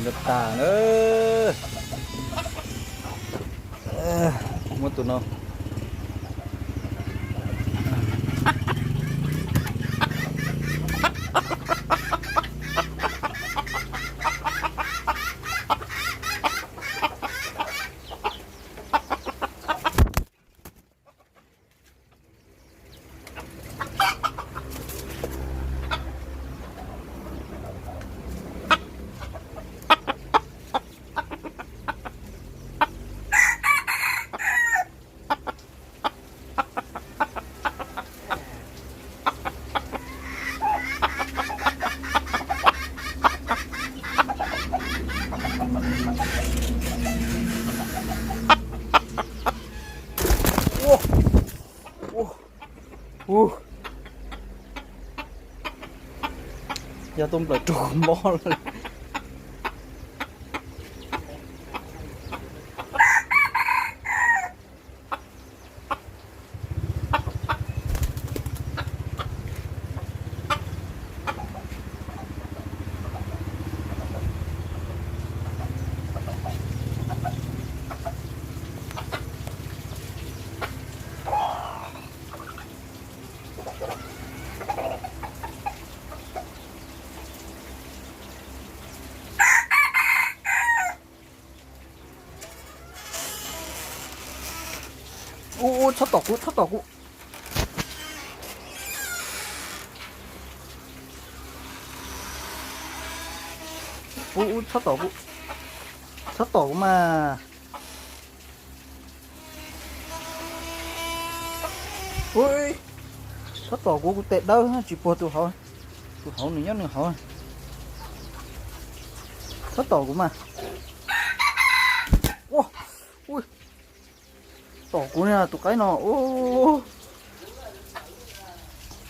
Tas na. Muab tus no. Ua, ua, ua. Yog tuaj nplawm rau kuv mob lawm. Ub, ub, txhob tom kuv, txhob tom kuv. Ub, ub, txhob tom kuv, txhob tom kuv mas. Ui, txhob tom kuv, kuv tes dawb tsis puag tus hauv. Tus hauv nws nyob nws hauv. Txhob tom kuv mas. Ua, ui, tom kuv na tus qaib no.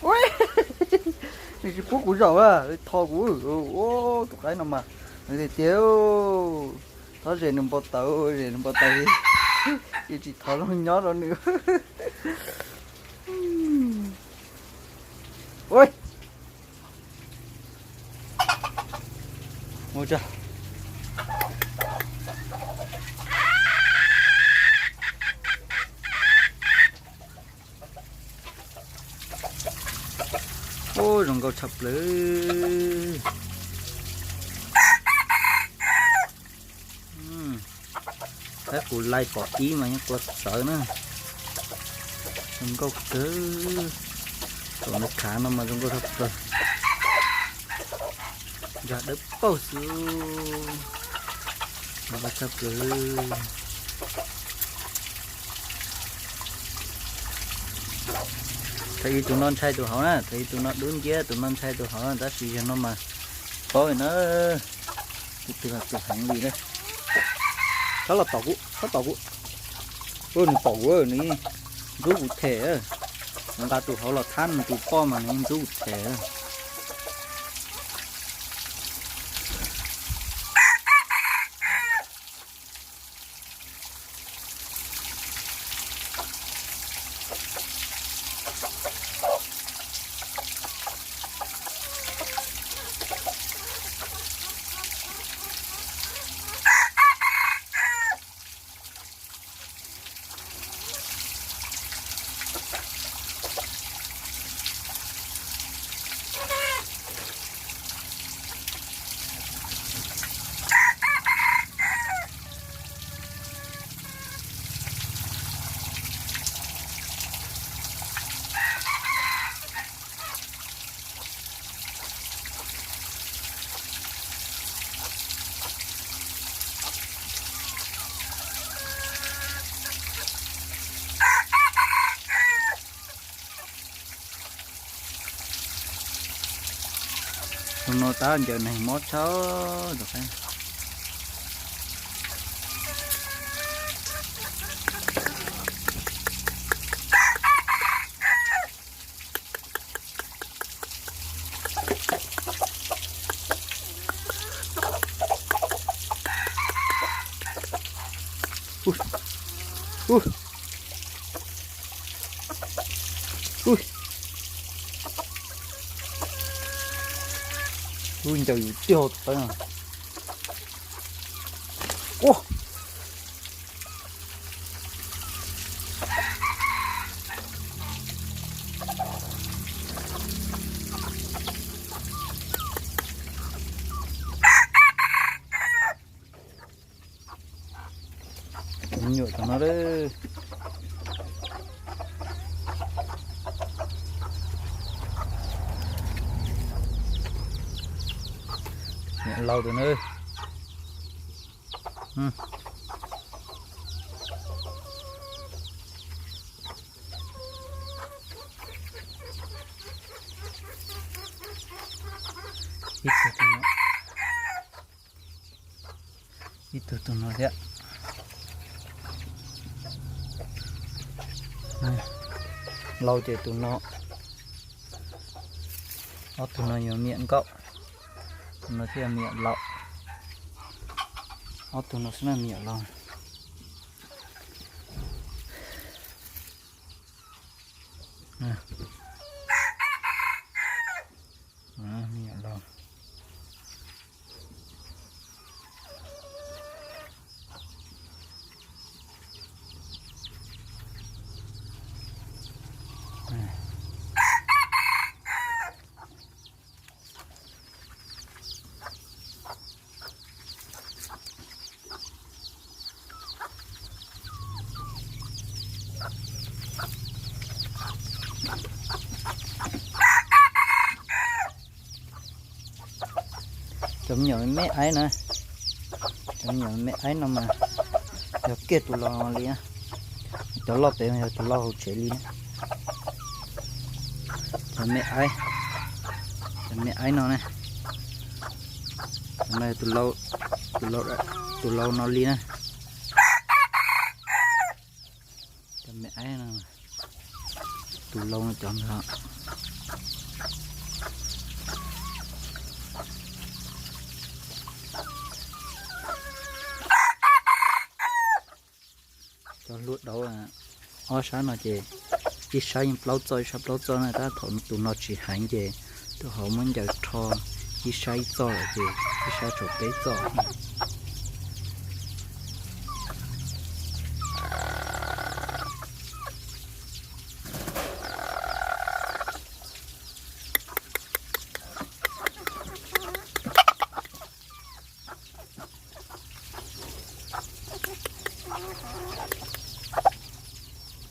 Ui, nws tsis pub kuv zaum a, thov kuv. Ua, tus qaib no mas, nws tiag tiag. Thov zem nws npau taws, zem nws npau taws li. Yeej tsis thov luag nyob rau nws. Ui, ua tsa. Ub, zoo nkauj tshaj plaws. Saib kuv laij pom ib mas yeej quaj txawv na. Zoo nkauj kawg. Tus nws khav no mas zoo nkauj tshaj plaws. Ntsag dawb paug xwb. Zoo nkauj tshaj plaws. Thaum ub tus no ntshai tus hauv na, thaum ub tus no dub nciab, tus no ntshai tus hauv na, tab sis yog no mas paub na. Tus twg los tus heev li na. Txhob los tom kuv, txhob tom kuv. Nws tom kuv, nws ntxub kuv them. Kuv nqa tus hauv los thab nws tus poj mas nws ntxub kuv them. Tus no tab ncaws neeg mob tshaj. Ub, ncaws yus tiag tus qaib no. Ua, me nyuam tus no lawm. Niam laus tus na. Ib tug tus no, ib tug tus no thiab. Laus ces tus no, ob tug no yog me nyuam nkauj, tus no thiaj me nyuam laus, ob tug no xwb na me nyuam laus. Me nyuam laus. Cov me nyuam me aib na, cov me nyuam me aib no mas yog kiag tus laus li, cov loj pem yog tus laus hauv tsev li na. Cov me aib, cov me aib no ne, no yog tus laus, tus laus no li na. Cov me aib no, tus laus no cov ntawd. Cov hlua dauv ob sab no ces ib sab yeej plaub txoj ib sab plaub txoj na, tab thaum tus no tsis heev ces tus hauv muab ncaws rho ib sab ib txoj lawm ces ib sab tshuav peb txoj.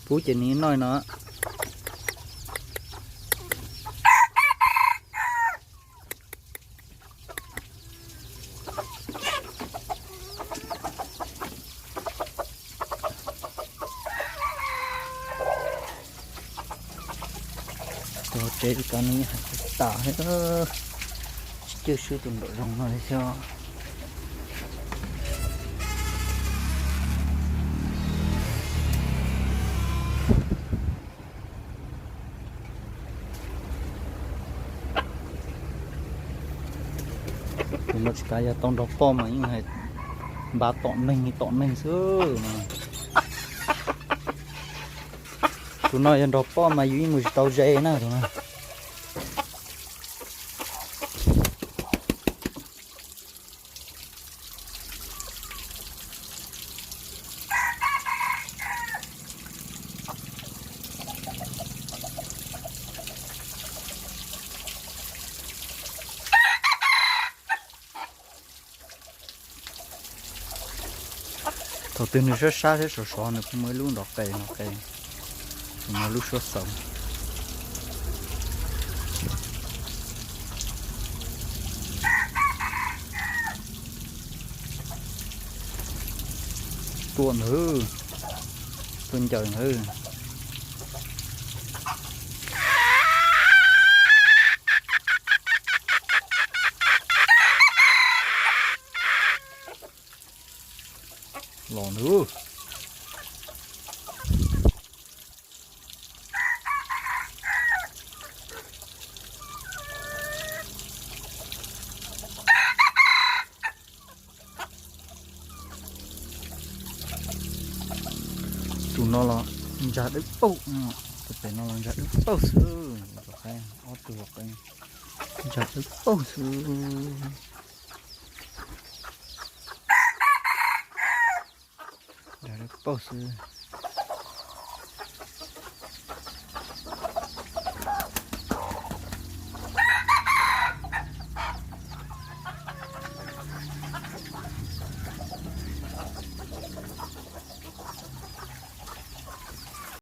Pub ces nws noj no. Tus tsev ko nws hais tas thiab, tsis cwj swb tus nraum zoov no li thiab. Tus no tsis kav yog tau nrog poj mas yeej hais npaj tom neeg li tom neeg xwb no. Tus no yog nrog poj mas yus yeej mus tsis tau ze na tus no. Thaum twg nws sab sab thiab sov sov nws kuj muaj ib lub nrov qe no qe, tus no lub suab xaus. Tuaj ntawd, tuaj ncaws ntawd. Los ntawd. Tus no los ntsa dawb paug, tus pem no los ntsa dawb paug xwb. Ob tug ntsa dawb paug xwb. pauj xwb.